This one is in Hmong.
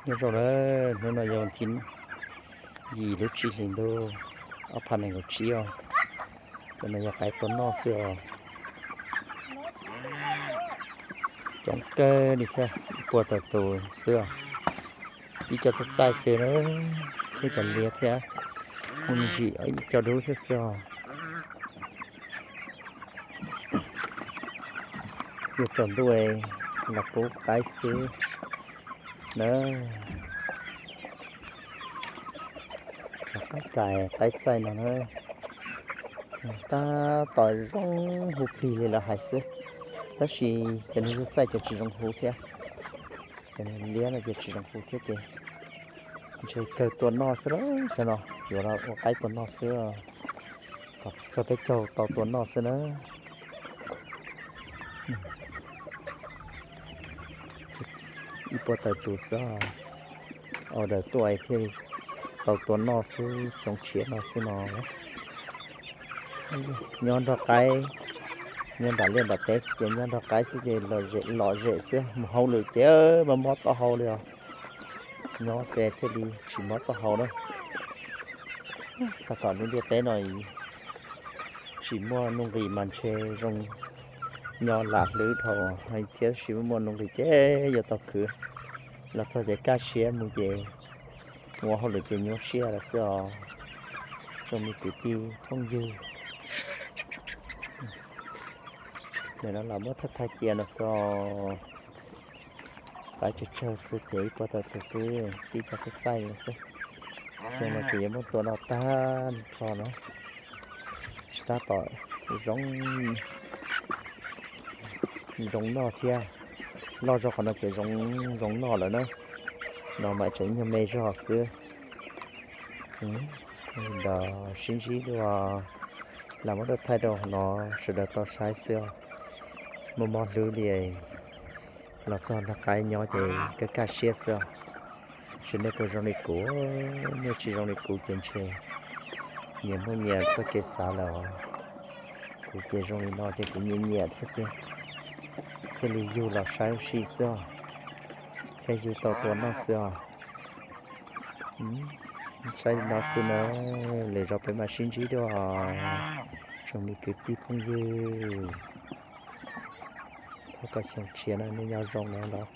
Nyob zoo na, hnub no yog thib yim lub tsib hlis ntuj ob phav nees nkaum tsib os. Cov no yog qaib tua noj xwb os. Coob kawg li thiab, ib puas tawm tus xwb os. Ib co txaij txaij xwb na, thiab cov liab thiab, mus ntsim ib co dub thiab xwb os. Yuav tsaus ntuj los pub qaib xwb na. Qaib kais qaib txaij no na, tab tom zoo huv plig li lawv hais xwb, tab sis cov niag txaij ces tsis zoo huv thiab. Cov niag liab no ces tsis zoo huv thiab ces ntshe kawg tua noj xwb lauj. Cov no yuav los ua qaib tua noj xwb, kom txog peb caug tau tua noj xwb na. Ib puas tawm tus xwb, ua daws tuaj thiaj tau tua noj xwb, xyoo tshiab no xwb no. Nyob nrog qaib, nyob nram liaj nram teb xwb ces nyob nrog qaib xwb ces lom zem xwb, mus hauj lwm ces mob mob taub hau li os. Nyob ces thiaj li tsis mob taub hau na. Xav kom lub ntiaj teb no tsis muaj nuj nqis mas ntshe zoo nyob lam hlwb dhau thiab, tab sis muaj nuj nqis ces yuav tau khwv. Los txog ces kaj siab mus ces mus ua hauj lwm ces nyuaj siab lawm xwb os. Tsoom me kwv tij phooj ywg, nim no los muab thaij thaij cia no xwb os. Qaib tsawg tsawg xwb ces ib puas tawm tus xwb, tib co txaij txaij no xwb. Xyoo no ces yuav muab tua noj tag nrho na. Tab tom zoo, zoo noj thiab, loj zog qhov no ces zoo, zoo noj lawm na. No mas tseem nyuag me zog xwb. Los sib ntsib dua, los muab thaij rau no sawv daws tau saib xwb os. Muaj mob hlwb li, los txog nrog qaib nyob ces kaj kaj siab xwb os. Sim nej puas zoo li kuv, nej tsis zoo li kuv ces ntshe nyias muaj nyias txoj kev xav lawm os. Kuv ces zoo li no ces kuv nyiam nyiam thiab ces thiaj li yug los saib ua si xwb os, thiaj yug tau tua noj xwb os. Saib li no xwb na, lwm zaus peb mam sib ntsib dua os, tsoom me kwv tij phooj ywg. Thov kom xyoo tshiab no nej nyob zoo na los